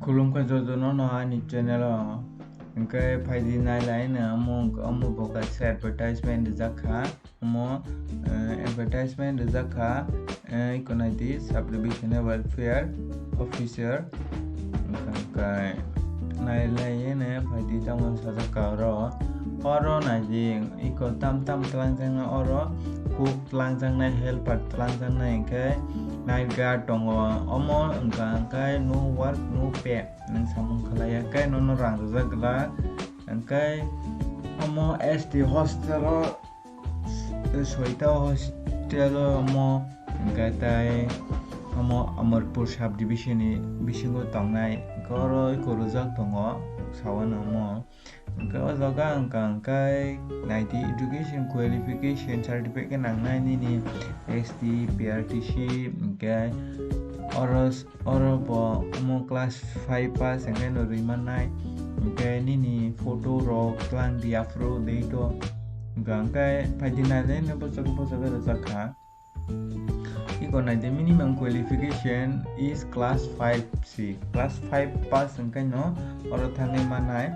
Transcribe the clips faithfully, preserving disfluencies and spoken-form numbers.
Khulumkha jotono no ani channel o. Hwnkhe phaidi nailai no omo, omo bo kaisa advertisement rijak kha. Omo, eh, advertisement rijak kha, eh, iko naidi subdivision welfare officer. Hwnkhe nailai no phaidi tamo sajak kha oro. Oro naidi iko tam tam twlangjaknai oro, cook twlangjaknai, helper twlangjaknai, hwnkhe night guard tongo. Omo wngkha hwnkhe no work no pay, nwng samung khlaiya khe nono rang rijak glak. Hwnkhe omo S T hostel o, soita hostel o omo, hwnkhe tai omo Amarpur subdivision ni bisingo tongnai, hwnkhe oro iko rijak tongo, sawano omo. Hwnkhe o jaga wngkha hwnkhe naidi education qualification certificate khe nangnai nini S T, P R T C, hwnkhe oro, oro bo omo class five pass hwnkhe no rwi mannai, hwnkhe nini photo rok twlang di aphuru date o. Hwnkhe phaidi nailai no bwswk bwswk rijak kha. Iko naidi minimum qualification is class five si, class five pass hwnkhe no oro thangwi mannai.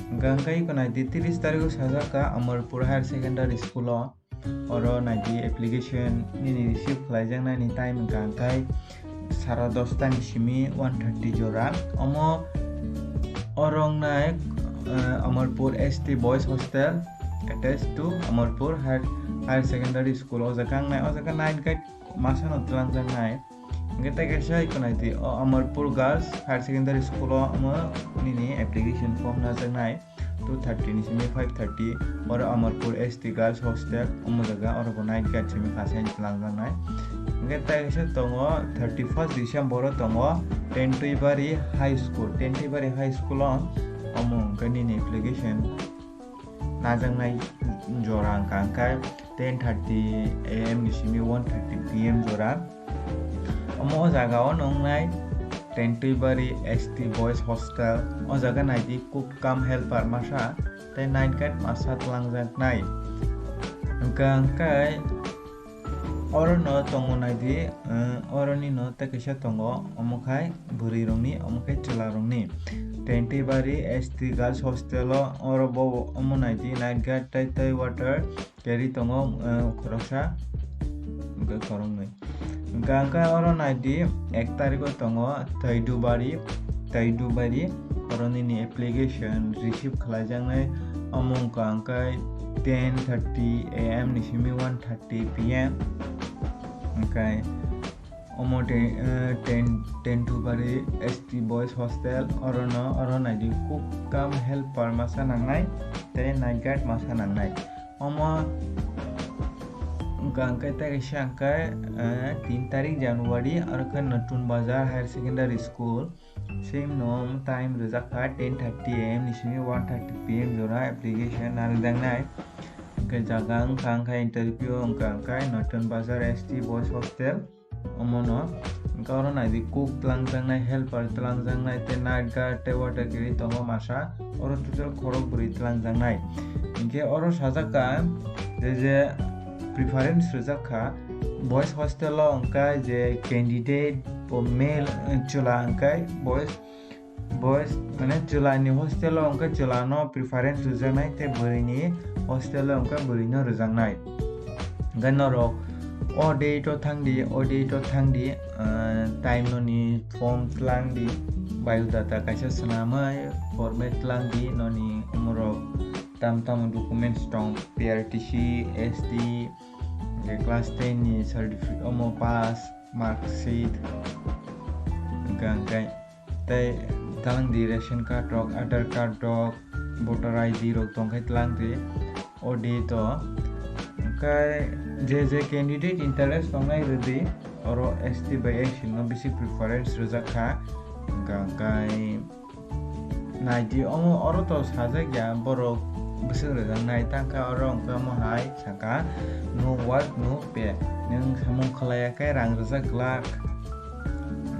Hwnkhe iko naidi tris tarikh o sajak kha Amarpur Higher Secondary School o, oro naidi application nini receive khlaijaknai ni time hwnkha hwnkhe sara dosta ni simi one thirty jora. Omo oro wngnai, eh, Amarpur S T Boys Hostel attached to Amarpur Higher, Higher Secondary School. O jaga wngnai, o jaga night guard masa no twlangjaknai. Hwnkhe tei kaisa iko naidi, o Amarpur Girls Higher Secondary School o omo nini application form najaknai. Two thirty ni simi five thirty, oro Amarpur S T Girls Hostel, omo jaga oro bo night guard simi kaisa twlangjaknai. Hwnkhe tei kaisa tongo, thirty first December o tongo, Tentuibari High School, Tentuibari High School o omo hwnkhe nini application najaknai jora hwnkha hwnkhe ten thirty A M ni simi one thirty P M jora. Omo o jaga o nungnai Tentuibari S T Boys Hostel. O jaga naidi cook cum helper masa tei night guard masa twlangjaknai. Hwnkha hwnkhe oro no tongo naidi, eh, oro ni no tei kaisa tongo, omo khai bwrwi rokni, omo khai chwla rokni. Tentuibari S T Girls Hostel o oro bo omo naidi night guard tei tei water carry tongo, eh, khoroksa, hwnkhe khoroknwi. Hwnkha hwnkhe oro naidi ek tarikh o tongo Taidubari, Taidubari, oro nini application receive khlaijaknai, omo wngkha hwnkhe ten thirty A M ni simi one thirty P M. Hwnkhe omo te, eh, ten, Tentuibari S T Boys Hostel, oro no, oro naidi cook cum helper masa nangnai, tei night guard masa nangnai. Omo wngkha hwnkhe tei kaisa hwnkhe, eh, tin tarik January, aro khe Notun Bazar Higher Secondary School. Same no time rijak kha ten thirty A M ni simi one thirty P M jora application narijaknai. Hwnkhe jaga wngkha hwnkhe interview wngkha hwnkhe Notun Bazar S T Boys Hostel. Omono hwnkhe oro naidi cook twlangjaknai, helper twlangjaknai, tei night guard tei water carry tongo masa. Oro total khorok bwrwi twlangjaknai. Hinkhe oro sajak kha je je preference rijak kha boys hostel o hwnkhe je candidate bo male, eh, chwla hwnkhe boys Boys, mane chwla ni hostel o hwnkhe chwla no preference rwjaknai tei bwrwi ni hostel o hwnkhe bwrwi no rwjaknai. Hwnkhe norok o date o thang di, o date o thang di, ah, time no ni form twlang di, biodata kaisa swnamwi format twlang di, noni umorok tam tamo documents tong, P R T C, S T, hwnkhe class ten ni certificate, omo pass, mark sheet, hwnkhe hwnkhe tei twlang di ration card rok, Aadhaar card rok, voter I D rok tongkhe twlang di, o date o. Hwnkhe je je candidate interest tongnai rwdi, oro S T bai S C no bisi preference rwjak kha, hwnkhe hwnkhe Naidi, omo oro to sajak ya, borok bwswk rwjaknai, tangkha oro hwnkhe omo hai sakha, "No work, no pay." Nwng samung khlaiya khe rang rwjak glak.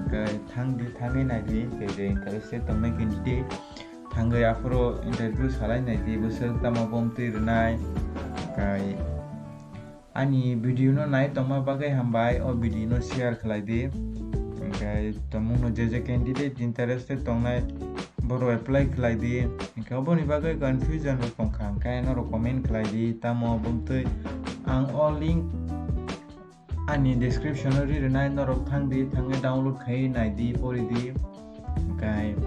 Hwnkhe thangdi, thangwi naidi, je je interested tongnai candidate, thangwi aphuru interview salai naidi, bwswk tamo bomtwi rwnai. Hwnkhe ani video no nai tongma bagwi hambai, o video no share khlai di. Hwnkhe Tamungno je je candidate interested tongnai borok apply khlai di. Hwnkhe oboni bagwi confusion rok tongkha, hwnkhe norok comment khlai di. Tamo bumtwi ang o link ani description o ri rwnai, norok thang di, thangwi download khai nai di, pori di. Hwnkhe